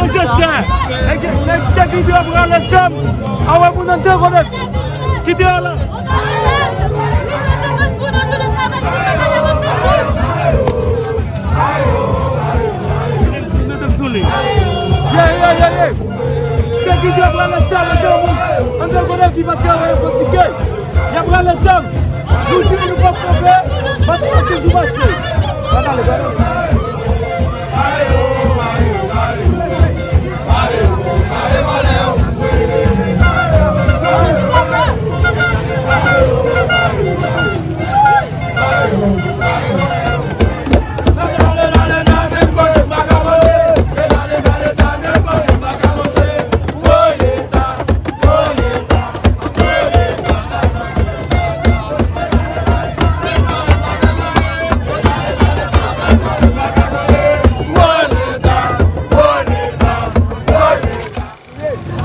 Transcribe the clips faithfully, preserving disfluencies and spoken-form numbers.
Manje chè. Nèg, nèg sekirite yo pran lè zam. Awe, moun nan te konnen. Kite yo la. Mete m sou li. Ye, ye, ye, ye. Sekirite yo pran lè zam, antre moun. Antre konnen fi paske yo revendique. Y ap rale zam. Nou di nou p ap kanpe. Batay ap toujou mache. Ann ale, ann ale.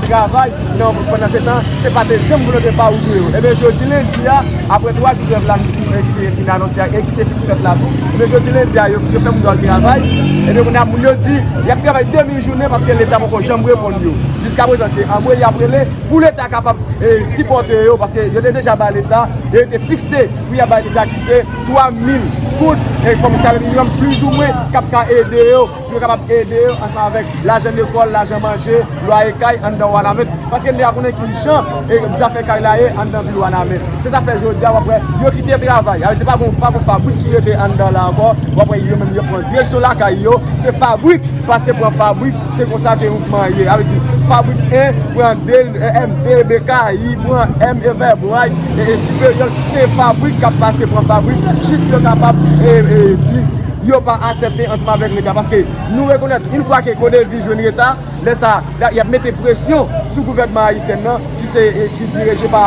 Travay nan pandan se tan, se pa te janm volonte pa ouvriye yo. Ebyen, jodi lendi a, apre twa jou grèv la, ki te fin anonse a, e ki te fin fèt la tou, ebyen, jodi lendi a, yo, yo fè moun yo al travay. Ebyen, kounye a, moun yo di, y ap travay demi jounen paske Leta poko janm reponn yo. Jiska prezan, se anmwe y ap rele pou Leta kapab, e, sipòte yo, paske yo te deja bay Leta, e yo te fikse pou y ap bay Leta ki se twa mil goud, e, kòm salè minimòm, plizoumwen, k ap ka ede yo. Pou yo kapab ede yo ansanm avèk lajan lekòl, lajan manje, lwaye kay anndan Wanament. Paske n deja konnen ki jan, e, zafè kay la ye anndan vil Wanament. Se sa fè jodi a, w ap wè, yo kite travay. Sa vle di pa gon, pa gon fabrik ki rete anndan la ankò. W ap wè yo menm yo pran direksyon lakay yo. Se fabrik pase pran fabrik. Se konsa ke mouvman an ye. Sa vle di fabrik en pran de, M de, B K I pran M, Everbright, e, e Siperyè. Se fabrik k ap pase pran fabrik. Jis pou yo kapab, e, e, di yo pa aksepte ansanm avèk Leta. Paske nou rekonèt, yon fwa ke Kodevi jwenn Leta, lè sa, la, y ap mete presyon sou gouvènman ayisyen nan, ki se, e, ki dirije pa,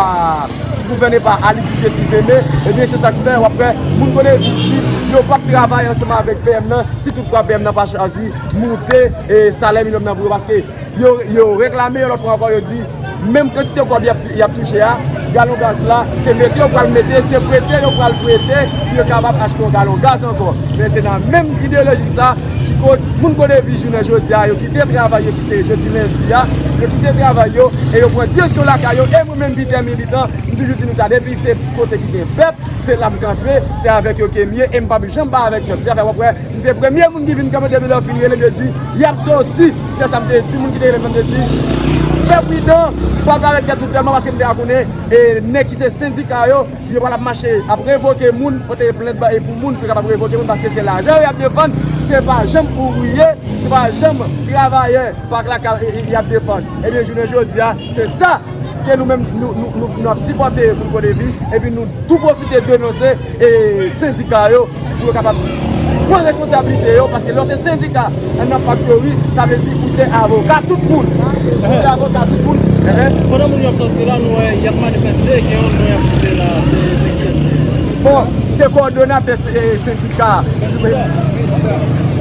ki gouvène pa Alix Didier Fils-Aimé, ebyen, se sa k fè, w ap wè, moun Kodevi di, yo p ap travay ansanm avèk P M nan, si toutfwa P M nan pa chwazi moute, e, salè minimòm nan pou yo, paske yo, yo reklame yon lòt fwa ankò, yo di, menm kantite kòb y ap, y ap touche a, galon gaz la, se mete yo pral mete, se prete yo pral prete, pou yo kapab achte yon galon gaz ankò. Men se nan menm ideyoloji sa, ki koz moun Kodevi jounen jodi a, yo kite travay yo ki se jodi lendi a, yo kite travay yo, e yo pran direksyon lakay yo, e mwen menm Peter Militan, m toujou di nou sa, depi se kote ki gen pèp, se la m kanpe, se avèk yo ke m ye, e m p ap janm pa avèk pèp. Se sa fè w ap wè, m se premye moun ki vin kanpe depi lè yo fin rele m, yo di, y ap soti. Se sa m te di, moun ki te rele m nan, m te di, fè pridan, pa parèt tèt ou tèlman, paske m te a konnen, e nèg ki se sendika yo, yo pral ap mache, ap revoke moun, pote plent ba, e pou moun, pou yo kapab revoke moun, paske se lajan yo y ap defann, se pa janm ouvriye, se pa janm travayè, pa k la ka, e, e, y ap defann. Ebyen, jounen jodi a, se sa ke nou menm, nou, nou, nou, nou ap sipòte moun Kodevi, epi nou tou pwofite denonse, e, sendika yo, pou yo kapab pran responsablite yo, paske lè w se sendika anndan faktori, sa vle di ou se avoka tout moun. Ou se avoka tout moun. Enhen. Pandan moun yo ap sòti la, nou wè y ap manifeste, gen yon non y ap site la, se, se kiyès li ye? Bon, se kowòdonatè, e, sendika.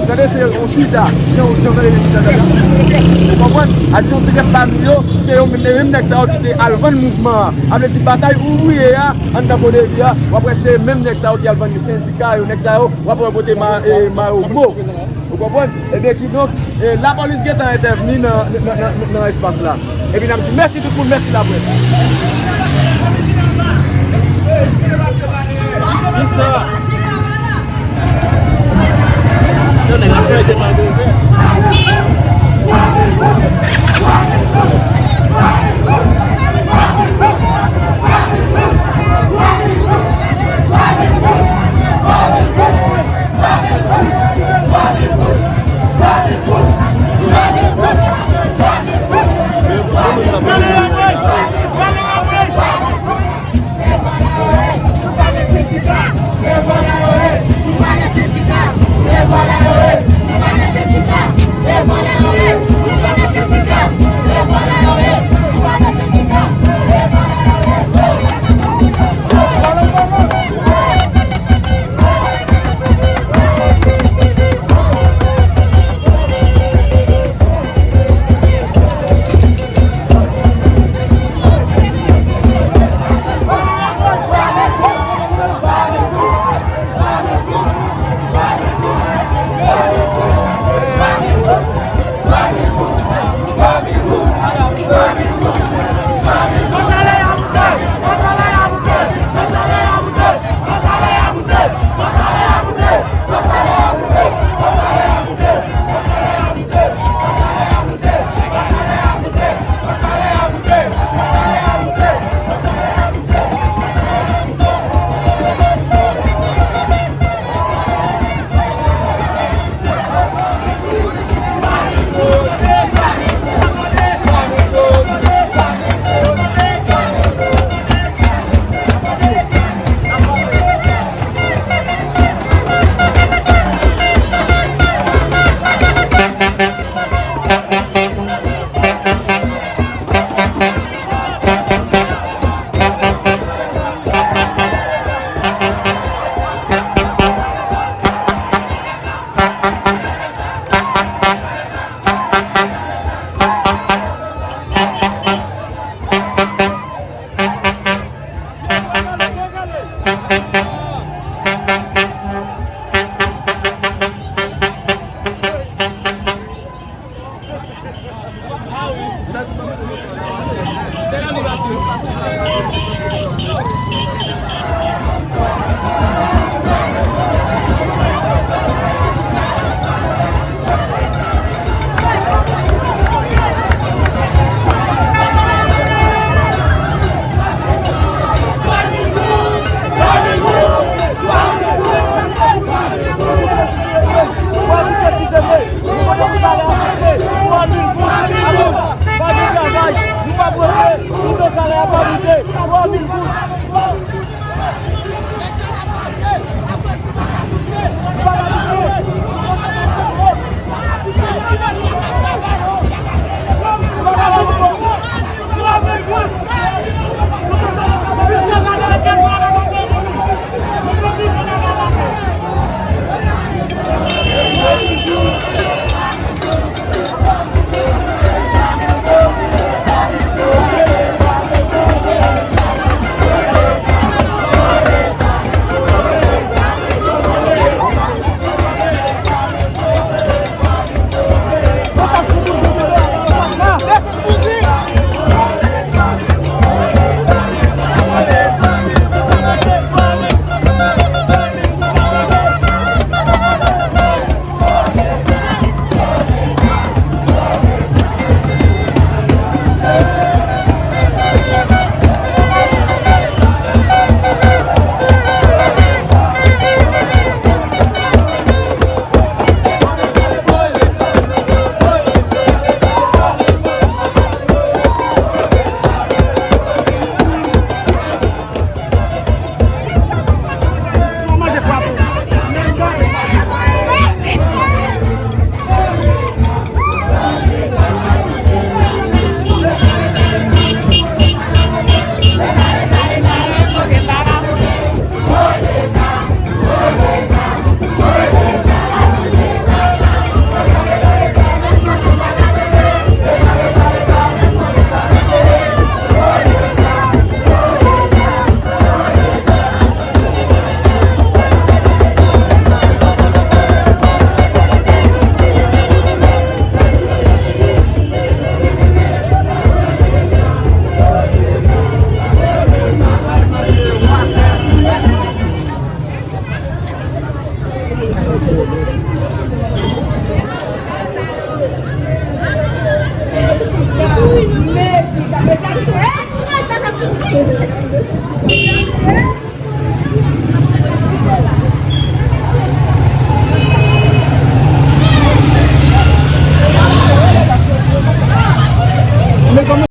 Tande, se yon chita. Jan, jan, jan, jan, jan. Ou konprann? A di yon trèt pami yo, se yo menm, menm nèg sa yo ki te al vann mouvman an. A vle di batay ouvriye a, anndan Kodevi a, w ap wè se menm nèg sa yo ki al vann sendika yo, nèg sa yo, w ap wè yo pote ma-, e, mayo mov. Ou konprann? Ebyen, kidonk, e, lapolis gentan entèvni nan, nan, nan, nan espas la. Epi n ap di mèsi tout moun, mèsi laprès. Kisa? Yo nèg ap manje malgre fè.